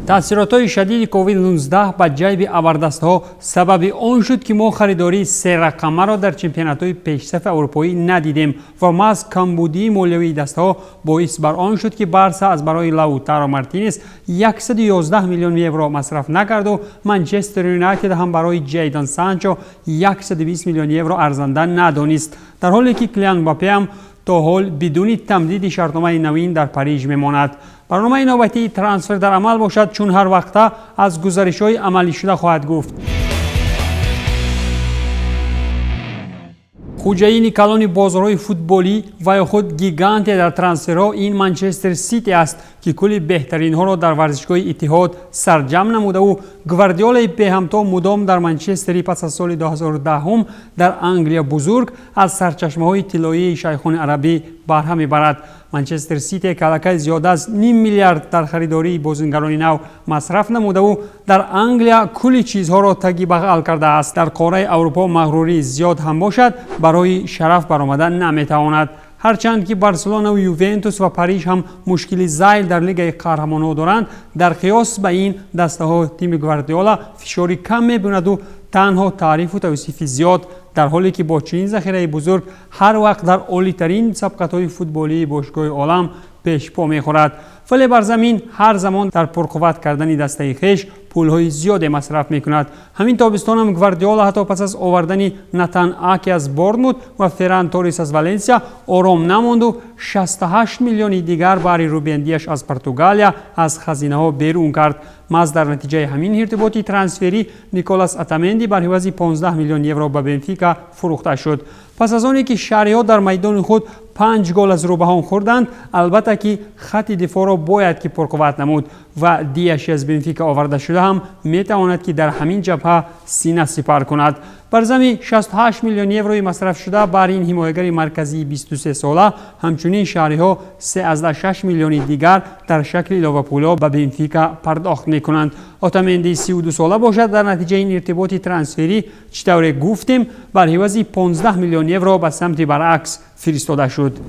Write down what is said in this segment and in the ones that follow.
Таъсиротҳои шадиди COVID-19 ба ҷайби абардастҳо сабаби он шуд, ки мо харидории серақамаро дар чемпионатҳои пешсафи аврупоӣ надидем ва маҳз камбудии молиявии дастаҳо боис бар он шуд, ки Барса аз барои Лаутаро Мартинес 111 миллион евро масраф накарду Манчестер Юнайтед ҳам барои Ҷейдон Санчо 120 миллион евро арзанда надонист, дар ҳоле ки Килиан Мбаппе ҳам то ҳол бидуни тамдиди шартномаи навин дар Париж мемонад. Барномаи навбатии «Трансфер дар амал» бошад, чун ҳар вақта аз гузаришҳои амалишуда хоҳад гуфт. Хуҷаини калони бозорҳои футболӣ ва ё худ гиганте дар трансферҳо ин Манчестер Сити аст, ки кулли беҳтаринҳоро дар варзишгоҳи Иттиҳод сарҷамъ намудаву Гвардиолаи беҳамто мудом дар Манчестери пас аз соли 2010 дар Англия бузург аз сарчашмаҳои тиллоии шайхони арабӣ баҳра мебарад. Манчестер Сити ки аллакай зиёда аз ним миллиард дар харидории бозингарони нав масраф намудаву дар Англия кулли чизҳоро таги бағал кардааст, дар қораи Аврупо мағрурии зиёд ҳам бошад, барои шараф баромада наметавонад. Ҳарчанд ки Барселонаву Ювентус ва Париж ҳам мушкили зайл дар Лигаи қаҳрамонҳо доранд, дар қиёс ба ин дастаҳо тими Гвардиола фишори кам мебинаду танҳо таърифу тавсифи зиёд, дар ҳоле ки бо чунин захираи бузург ҳар вақт дар олитарин сабқатҳои футболии бошгоҳи олам пешпо мехӯрад, вале бар замин ҳар замон дар пурқувват кардани дастаи хеш пулҳои зиёде масраф мекунад. Ҳамин тобистонам Гвардиола ҳатто пас аз овардани Натан Аки аз Борнмут ва Ферран Торис аз Валенсия ором намонду 68 миллиони дигар баҳри Рубен Диаш аз Португалия аз хазинаҳо берун кард. Маҳз дар натиҷаи ҳамин иртиботи трансферӣ Николас Отаменди бар ҳивази 15 миллион евро ба Бенфика фурӯхта шуд. Пас аз оне ки шаҳриҳо дар майдони худ панҷ гол аз рӯбаҳон хӯрданд, албатта ки хатти дифоъро бояд ки пурқувват намуд ва Диаши аз Бенфика оварда шуда ҳам метавонад, ки дар ҳамин ҷабҳа сина сипар кунад. Бар зами 68 миллион еврои масрафшуда бар ин ҳимоягари марказии 23 сола, ҳамчунин шаҳриҳо 3,6 миллиони дигар дар шакли иловапулҳо ба Бенфика пардохт мекунанд. Отаменди 32 сола бошад, дар натиҷаи ин иртиботи трансферӣ, чӣ тавре гуфтем, бар ҳивази 15 миллион евро ба самти баръакс фиристода шуд.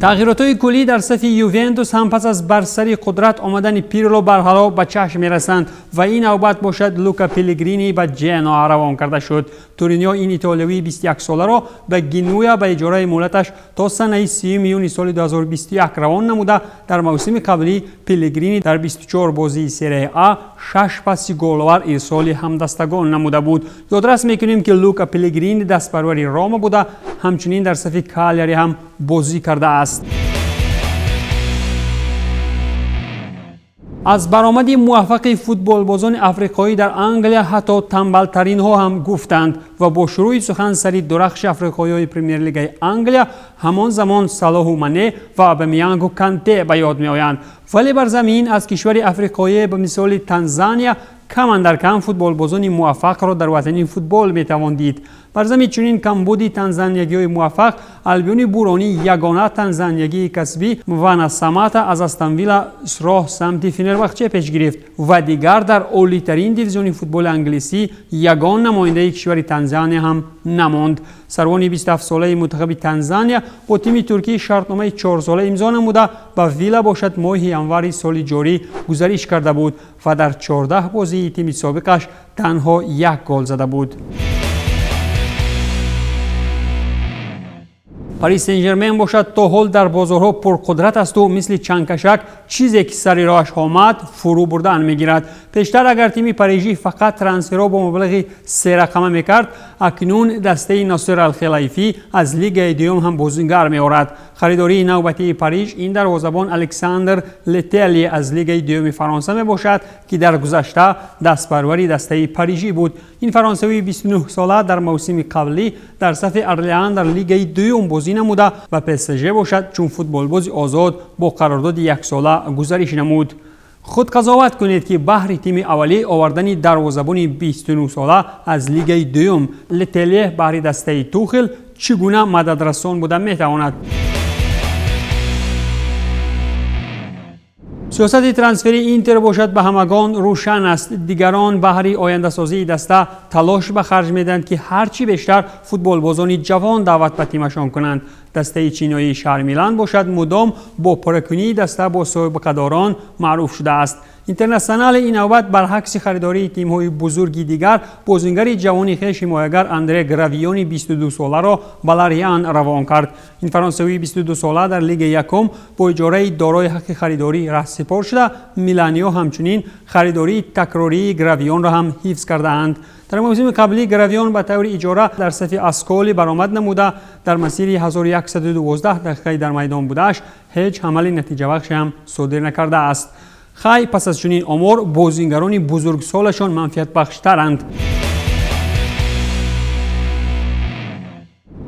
Тағйиротҳои куллӣ дар сафи Ювентус ҳам пас аз бар сари қудрат омадани Пирло барҳало ба чашм мерасанд ва ин навбат бошад, Лука Пелегрини ба Ҷеноа равон карда шуд. Туриниё ин итолиявии 21-соларо ба Генуя ба иҷораи муҳлаташ то санаи 3 июни соли 2021 равон намуда. Дар мавсими қаблӣ Пелегрини дар 24 бозии Серия А шаш паси головар ирсоли ҳамдастагон намуда буд. Ёдрас мекунем, ки Лука Пелегрини дастпарвари Рома буда, ҳамчунин дар сафи Калиари ҳам бозӣ кардааст. Аз баромади муваффақи футболбозони африқоӣ дар Англия ҳатто тамбалтаринҳо ҳам гуфтанд ва бо шурӯъи сухан сари дурахши африқоиҳои Премер-лигаи Англия ҳамон замон Салоҳу Мане ва Абамиянгу Канте ба ёд меоянд, вале бар замин аз кишвари африқоие ба мисоли Танзания кам андар кам футболбозони муваффақро дар ватани футбол метавон дид. Бар зами чунин камбуди танзаниягиҳои муваффақ, Албиони буронӣ ягона танзаниягии касбӣ Мвана Самата аз Астонвилла роҳ самти Фенербахче пеш гирифт ва дигар дар олитарин дивизиони футболи англисӣ ягон намояндаи кишвари Танзания ҳам намонд. Сарвони 27-солаи мунтахаби Танзания бо тими туркӣ шартномаи чорсола имзо намуда, ба Вилла бошад моҳи январи соли ҷорӣ гузариш карда буд ва дар 14 бозии тими собиқаш танҳо як гол зада буд. Парис Сен-Жермен бошад, то ҳол дар бозорҳо пурқудрат асту мисли чангкашак чизе ки сари роҳаш омад, фурӯ бурдан мегирад. Пештар агар тими парижӣ фақат трансферҳо бо маблағи серақама мекард, акнун дастаи Носир Алхелайфӣ аз лигаи дуюм ҳам бозингар меорад. Харидории навбатии Париж ин дарвозабон Александр Летели аз лигаи дуюми Фаронса мебошад, ки дар гузашта дастпарвари дастаи парижӣ буд. Ин фаронсавии 29 сола дар мавсими қаблӣ дар сафи Орлеан дар лигаи дуюм бозӣ намуда ва ПСЖ бошад, чун футболбози озод бо қарордоди яксола гузариш намуд. Худ қазоват кунед, ки баҳри тими аввалӣ овардани дарвозабони 29 сола аз лигаи дуюм Летеле баҳри дастаи Тухел чӣ гуна мададрасон буда метавонад. Сиёсати трансфери Интер бошад, ба ҳамагон рӯшан аст. Дигарон баҳри ояндасозии даста талош ба харҷ медиҳанд, ки ҳарчи бештар футболбозони ҷавон даъват ба тимашон кунанд. Дастаи чиноии шаҳри Милан бошад, мудом бо пурракунии даста бо собиқадорон маъруф шудааст. Интернационали ин навбат баръакси харидории тимҳои бузурги дигар, бозингари ҷавони хеш, ҳимоягар Андре Гравиони 22-соларо ба Лориан равон кард. Ин фаронсавии 22-сола дар Лигаи якум бо иҷораи дорои ҳаққи харидорӣ раҳсипор шуда, миланиё ҳамчунин харидории такрории Гравионро ҳам ҳифз кардаанд. Дар мавсими қаблӣ Гравион ба таври иҷора дар сафи Асколи баромад намуда, дар масири 1112 дақиқаи дар майдон будааш ҳеҷ ҳамали натиҷабахше ҳам содир накардааст. Хай, пас аз чунин омор бозингарони бузургсолашон манфиатбахштаранд.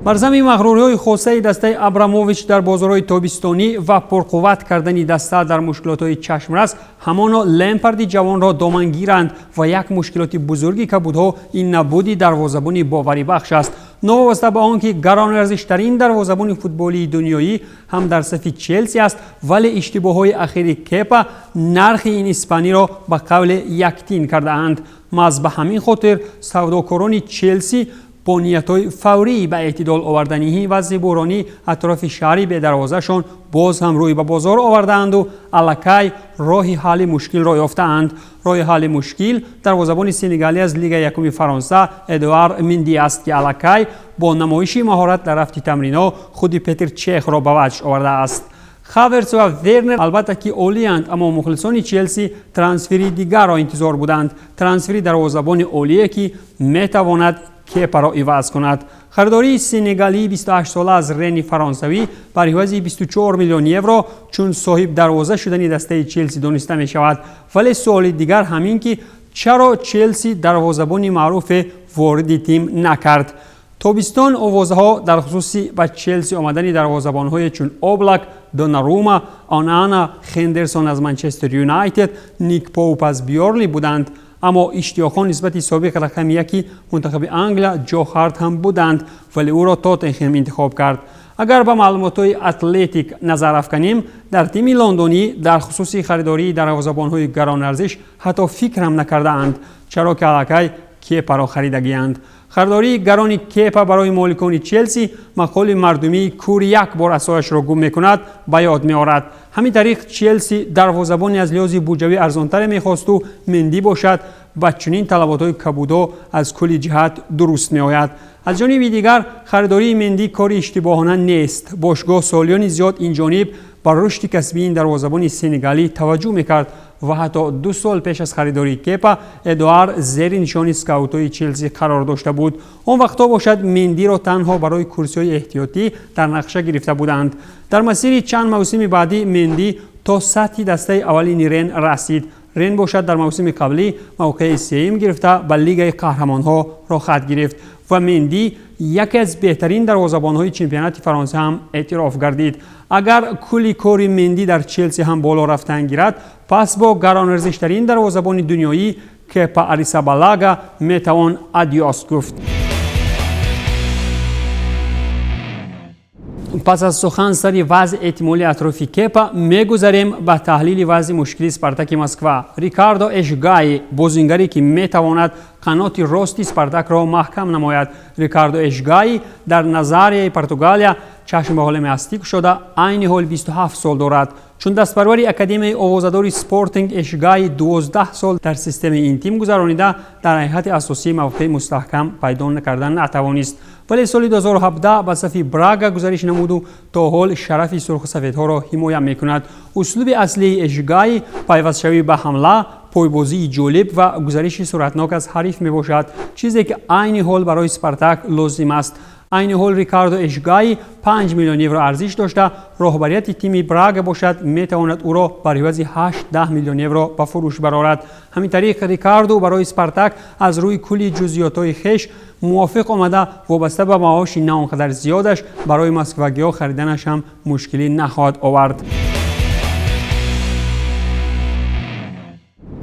Бар зами мағруриҳои хосаи дастаи Абрамович дар бозорҳои тобистонӣ ва пурқувват кардани даста дар мушкилотҳои чашмрас, ҳамоно Лемпарди ҷавонро домангиранд ва як мушкилоти бузурги кабудҳо ин набуди дарвозабони боварибахш аст. Новобаста ба он ки гаронарзиштарин дарвозабони футболии дунёӣ ҳам дар сафи Челси аст, вале иштибоҳҳои ахири Кепа нархи ин испаниро ба қавле яктин кардаанд. Маҳз ба ҳамин хотир савдокорони Челси бо ниятҳои фаврӣ ба эътидол овардани вазъи буҳронӣ атрофи шаҳри бедарвозашон боз ҳам рӯй ба бозор овардаанду аллакай роҳи ҳалли мушкилро ёфтаанд. Роҳи ҳалли мушкил дарвозабони сенегалӣ аз Лигаи якуми Фаронса Эдуар Минди аст, ки аллакай бо намоиши маҳорат дар рафти тамринҳо худи Петр Чехро ба ваҷд овардааст. Хаверс ва Вернер албатта ки олиянд, аммо мухлисони Челси трансфери дигарро интизор буданд, трансфери дарвозабони олие, ки метавонад Кепаро иваз кунад. Харидории сенегалии 28-сола аз Рени фаронсавӣ бар ивази 24 миллион евро чун соҳиб дарвоза шудани дастаи Челси дониста мешавад. Вале суоли дигар ҳамин, ки чаро Челси дарвозабони маъруфе вориди тим накард? Тобистон овозаҳо дар хусуси ба Челси омадани дарвозабонҳое чун Облак, Донарума, Онана, Хендерсон аз Манчестер Юнайтед, Ник Поуп аз Бёрнли буданд. Аммо иштиёқон нисбати собиқ рақами яки мунтахаби Англия Ҷо Харт ҳам буданд, вале ӯро Тоттенхем интихоб кард. Агар ба маълумотҳои Атлетик назар афканем, дар тими лондонӣ дар хусуси харидории дарвозабонҳои гаронарзиш ҳатто фикр ҳам накардаанд, чаро ки аллакай Кепаро харидагианд. Харидории гарони Кепа барои моликони Челси мақоли мардумии «кур як бор асояшро гум мекунад» ба ёд меорад. Ҳамин тариқ Челси дарвозабони аз лиҳози буҷавӣ арзонтаре мехосту Менди бошад ба чунин талаботҳои кабудо аз кулли ҷиҳат дуруст меояд. Аз ҷониби дигар, харидории Менди кори иштибоҳона нест. Бошгоҳ солиёни зиёд ин ҷониб ба рушди касбии ин дарвозабони сенегалӣ таваҷҷӯҳ мекард ва ҳатто 2 сол пеш аз харидории Кепа Эдуар зери нишони скаутҳои Челси қарор дошта буд. Он вақтҳо бошад Мендиро танҳо барои курсиҳои эҳтиётӣ дар нақша гирифта буданд. Дар масири чанд мавсими баъдӣ Менди то сатҳи дастаи аввалини Рен расид. Рен бошад дар мавсими қаблӣ мавқеи сеюм гирифта, ба Лигаи қаҳрамонҳо роҳхат гирифт ва Менди яке аз беҳтарин дарвозабонҳои чемпионати Фаронса ҳам эътироф гардид. Агар кулли кори Менди дар Челси ҳам боло рафтан гирад, пас бо гаронарзиштарин дарвозабони дунёӣ Кепа Арисабалага метавон адиос гуфт. Пас аз сухан сари вазъи эҳтимолии атрофи Кепа, мегузарем ба таҳлили вазъи мушкили Спартаки Москва. Рикардо Эшгаи, бозингаре ки метавонад қаноти рости Спартакро маҳкам намояд. Рикардо Эшгаи дар Назарияи Португалия чашм ба олами ҳастӣ кушода, айни ҳол 27 сол дорад. Чун дастпарвари академияи овозадори Спортинг, Эшгаи 12 сол дар системаи ин тим гузаронида, дар ҳайати асосии мавқеи мустаҳкам пайдо накардан натавонист, вале соли 2017 ба сафи Брага гузариш намуду то ҳол шарафи сурхусафедҳоро ҳимоя мекунад. Услуби аслии Эшгаи пайвастшавӣ ба ҳамла, пойбозии ҷолиб ва гузариши суръатнок аз ҳариф мебошад, чизе ки айни ҳол барои Спартак лозим аст. Айни ҳол Рикардо Эшгаи 5 миллион евро арзиш дошта, роҳбарияти тими Брага бошад метавонад ӯро бар ивази 8-10 миллион евро ба фурӯш барорад. Ҳамин тариқ Рикардо барои Спартак аз рӯи кулли ҷузъиётҳои хеш мувофиқ омада, вобаста ба маоши на он қадар зиёдаш барои москвагиҳо хариданаш ҳам мушкилӣ нахоҳад овард.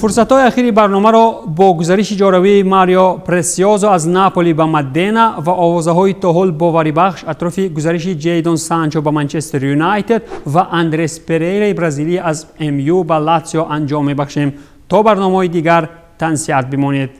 Фурсатҳои ахири барномаро бо гузариши ҷоравии Марио Пресиозо аз Наполи ба Мадена ва овозаҳои то ҳол боварибахш атрофи гузариши Ҷейдон Санчо ба Манчестер Юнайтед ва Андрес Перейраи бразилӣ аз МЮ ба Латсио анҷом мебахшем. То барномаҳои дигар тансиҳат бимонед.